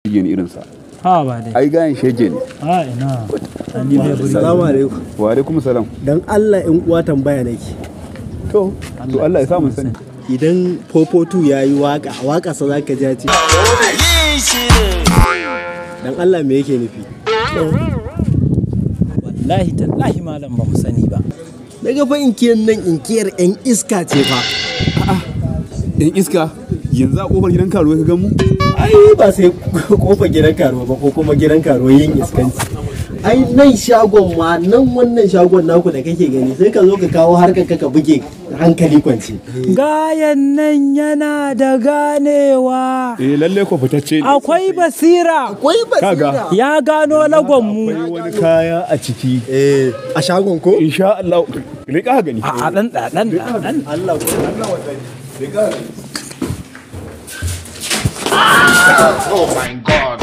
burge ni irinsa. Ha ba dai. Ai gayan shege ne. A ina. Ni bai burge. Salamu alaikum. Wa alaikum salam. Dan Allah in uwa tambaya nake. To, to Allah ya sa mu sani. Idan Popotu ya yi waka, waka sa zaka ji ya ce. Dan Allah me yake nufi? Wallahi tallahi malam ba mu sani ba. Daga fa inkiyar nan inkiyar yan iska ce fa. Yan iska yanzu a kofar gidan karuwa ka gan mu? Ai ba sai kofar gidan karuwa ba ko kuma gidan karuwa yin iskanci. Ai nan shagon ma nan wannan shagon naku da kake gani sai ka zo ka kawo harkar ka buge hankali kwance. Gayan nan yana da ganewa. Eh lalle ko fitacce ne. Akwai basira. Akwai Kaga. basira. Ya gano lagon mu. Akwai wani kaya a ciki. Eh a shagon ko? Insha Allah. Rika gani. A dan dan dan. Allah ko. Rika. Oh my God.